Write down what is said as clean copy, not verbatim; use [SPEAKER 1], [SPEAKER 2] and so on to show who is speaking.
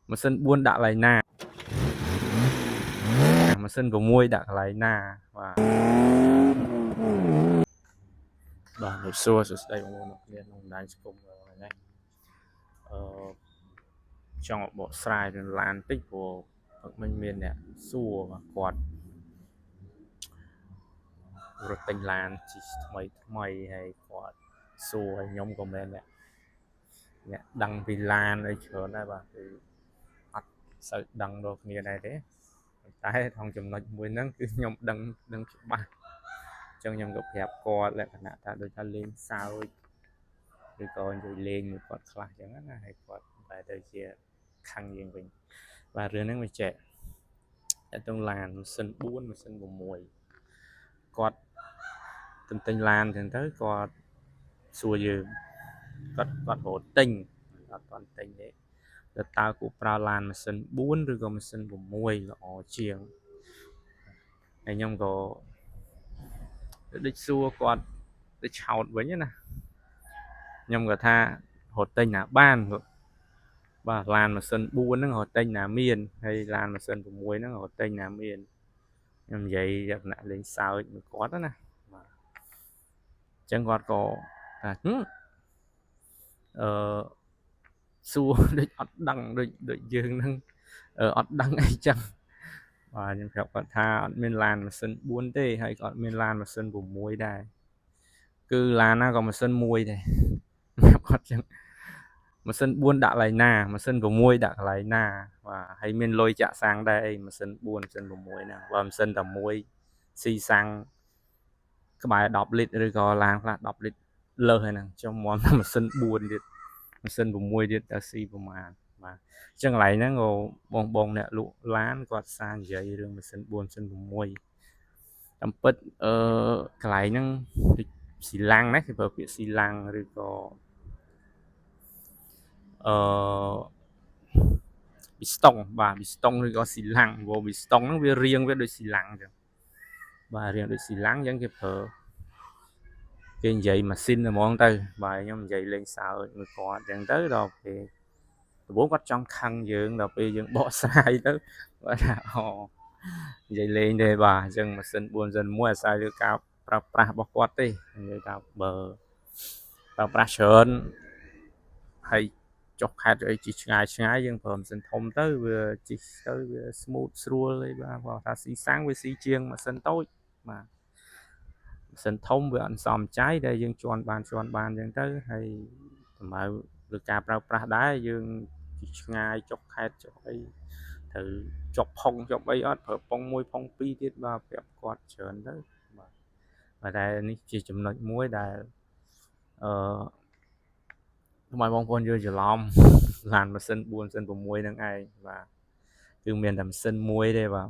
[SPEAKER 1] ម៉ាស៊ីន4ដាក់កន្លែងណាម៉ាស៊ីន6ដាក់កន្លែងណាបាទបាទជំរាបសួរសួស្តីបងប្អូនអរគ្នាក្នុងបណ្ដាញសង្គមថ្ងៃនេះអឺចង់បកស្រាយរឿងឡានតិចព្រោះព្រឹកមិញមានអ្នកសួរបាទគាត់រត់ទិញឡានជិះថ្មីថ្មីហើយគាត់សួរឲ្យខ្ញុំក៏មិនអ្នកអ្នកដឹងពីឡានអីច្រើនដែរបាទគឺអត់សូវដឹងដល់គ្នាដែរទេប៉ុន្តែក្នុងចំណុចមួយហ្នឹងគឺខ្ញុំដឹងដឹងច្បាស់អញ្ចឹងខ្ញុំក៏ប្រាប់គាត់លក្ខណៈថាដូចថាលេងសើចឬក៏និយាយលេងមួយគាត់ខ្លះអញ្ចឹងណាហើយគាត់បែរទៅជាខឹងយើងវិញបាទរឿងហ្នឹងវាចេះតែតងឡានម៉ាស៊ីន4ម៉ាស៊ីន6គាត់ទិញឡានអញ្ចឹងទៅគាត់សួរយើងគាត់គាត់រត់ទិញអត់ទាន់ទិញទេតើតើគួរប្រើឡានម៉ាស៊ីន4ឬក៏ម៉ាស៊ីន6ល្អជាងហើយខ្ញុំក៏ដូចសួរគាត់ទៅឆោតវិញណាខ្ញុំក៏ថារត់ទិញណាបានបាទឡានម៉ាស៊ីន4ហ្នឹងរត់ទិញណាមានហើយឡានម៉ាស៊ីន6ហ្នឹងរត់ទិញណាមានខ្ញុំនិយាយលក្ខណៈលេងសើចមួយគាត់ណាបាទអញ្ចឹងគាត់ក៏ថាអឺសួរដូចអត់ដឹងដូចដូចយើងហ្នឹងអត់ដឹងអីចឹងបាទខ្ញុំប្រាប់គាត់ថាអត់មានឡានម៉ាស៊ីន4ទេហើយក៏អត់មានឡានម៉ាស៊ីន6ដែរគឺឡានណាក៏ម៉ាស៊ីន1ដែរប្រាប់គាត់ចឹងម៉ាស៊ីន4ដាក់កន្លែងណាម៉ាស៊ីន6ដាក់កន្លែងណាបាទហើយមានលុយចាក់សាំងដែរអីម៉ាស៊ីន4ម៉ាស៊ីន6ហ្នឹងបើម៉ាស៊ីនតែមួយស៊ីសាំងក្បែរ10លីត្រឬក៏ឡានខ្លះ10លីត្រលើសហ្នឹងចុះមុំម៉ាស៊ីន4ទៀតម៉ាស៊ីន6ទៀតតើស៊ីប្រមាណបាទអញ្ចឹងកន្លែងហ្នឹងក៏បងបងអ្នកលក់ឡានគាត់សារនិយាយរឿងម៉ាស៊ីន4ម៉ាស៊ីន6តាមពិតអឺកន្លែងហ្នឹងដូចស៊ីឡាំងណាគេប្រើពាក្យស៊ីឡាំងឬក៏អឺប៊ីស្តុងបាទប៊ីស្តុងឬក៏ស៊ីឡាំងព្រោះប៊ីស្តុងហ្នឹងវារៀងវាដូចស៊ីឡាំងអញ្ចឹងបាទរៀងដូចស៊ីឡាំងអញ្ចឹងគេប្រើគេនិយាយម៉ាស៊ីនហ្មងទៅបាទខ្ញុំនិយាយលេងសើចមួយគាត់អញ្ចឹងទៅដល់ពេលដំបូងគាត់ចង់ខឹងយើងដល់ពេលយើងបកស្រាយទៅគាត់ថាអូនិយាយលេងទេបាទអញ្ចឹងម៉ាស៊ីន4ម៉ាស៊ីន1អាស្រ័យលើការប្រើប្រាស់របស់គាត់ទេនិយាយថាបើប្រើប្រាស់ច្រើនហើយចុះខេត្តអីជិះឆ្ងាយឆ្ងាយយើងប្រើម៉ាស៊ីនធំទៅវាជិះទៅវា smooth ស្រួលអីបាទគាត់ថាស៊ីសាំងវាស៊ីជាងម៉ាស៊ីនតូចបាទម៉ាស៊ីនធំវាអត់សមចៃដែលយើងជន់បានជន់បានអញ្ចឹងទៅហើយតម្រូវលើការប្រើប្រាស់ដែរយើងជិះឆ្ងាយចុះខេត្តចុះអីត្រូវជាប់ផុងជាប់អីអត់ប្រើប៉ុង1ផុង2ទៀតបាទប្រាប់គាត់ច្រើនទៅបាទបាទតែនេះជាចំណុចមួយដែលអឺកុំឲ្យបងប្អូនយល់ច្រឡំឡានម៉ាស៊ីន4ម៉ាស៊ីន6ហ្នឹងឯងបាទគឺមានតែម៉ាស៊ីនមួយទេបាទ